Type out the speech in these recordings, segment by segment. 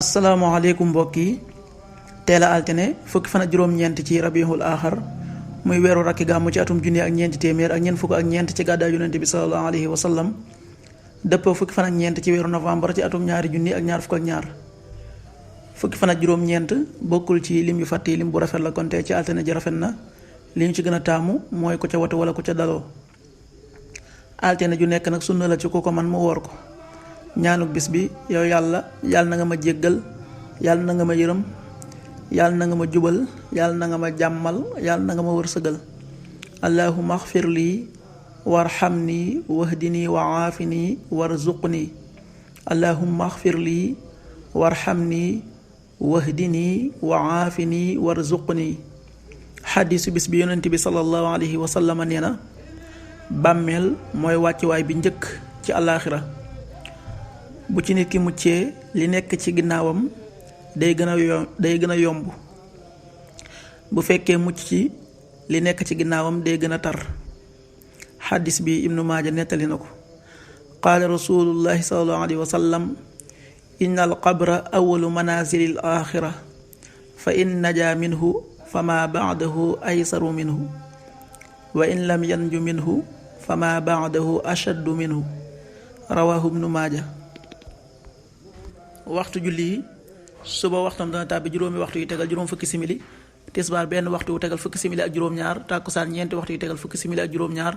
asalaamaaleykum mbokk yi teel a altine fukki fan ak juróom-ñeent ci rabiul axar muy weeru rakki gàmmu ci atum junni ak ñeenti téeméer ak ñeent fukk ak ñeent ci gàddaay yonente bi sallallahu alayhi wa sallam dëppoo fukki fan ak ñeent ci weeru novembre ci atum ñaari junni ak ñaar fukk ak ñaar fukki fan ak juróom-ñeent bokkul ci lim yu fàtt yi lim bu rafet la konte ci altine ji rafet na li ñu ci gën a taamu mooy ku ca watu wala ku ca daloo altine ju nekk nag sunna la ci ku ko man mu woor ko ñaanuk bis bi yow yàlla na nga ma jéggal yàlla na nga ma yërëm yàlla na nga ma jubal yàlla na nga ma jàmmal yàlla na nga ma wërsëgal allahumma axfir lii warhamni wahdini wa aafini warzuqni allahumma axfir lii warhamni wahdini wa aafini warzuqni xadiisu bis bi yonent bi sallallahu alayhi wa sallam nee na bàmmeel mooy wàccuwaay bi njëkk ci alaaxira bu ci nit ki muccee li nekk ci ginnaawam day gën a yomb bu fekkee mucc ci li nekk ci ginnaawam day gën a tar xaddis bi ibnu maaja nettali na ko qaala rasulullahi sallallahu alayhi wa sallam inna al qabra awalu manazili al axira fa in naja minhu fa ma baadahu aysaru minhu wa in lam yanju minhu fa ma baadahu ashaddu minhu rawahu ibnu maaja waxtu julli yi suba waxtam dana tàbbi juróomi waxtu yu tegal juróom fukki simili tisbaar benn waxtu yu tegal fukki simili ak juróom-ñaar tàkkusaan ñeenti waxtu yu tegal fukki simili ak juróom-ñaar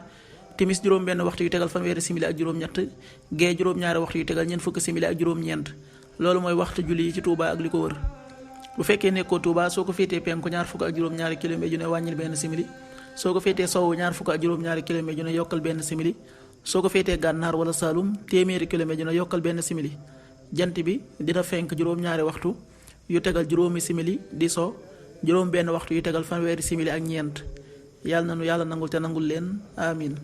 timis juróom benn waxtu yu tegal fanweeri simili ak juróom-ñett gee juróom-ñaari waxtu yu tegal ñeent fukki simili ak juróom-ñeent loolu mooy waxtu julli yi ci Touba ak li ko wër bu fekkee nekkoo Touba soo ko féetee penku ñaar fukk ak juróom-ñaari kilomètre ju ne wàññil benn simili soo ko féetee sowwu ñaar fukk ak juróom-ñaari kilomètre ju ne yokkal benn simili soo ko féetee gànnaar wala Saalum téeméeri kilomètre ju ne yokkal benn simili jant bi dina fenk juróom-ñaari waxtu yu tegal juróomi simili di so juróom benn waxtu yu tegal fanweeri simili ak ñeent yàlla na nu yàlla nangul te nangul leen amin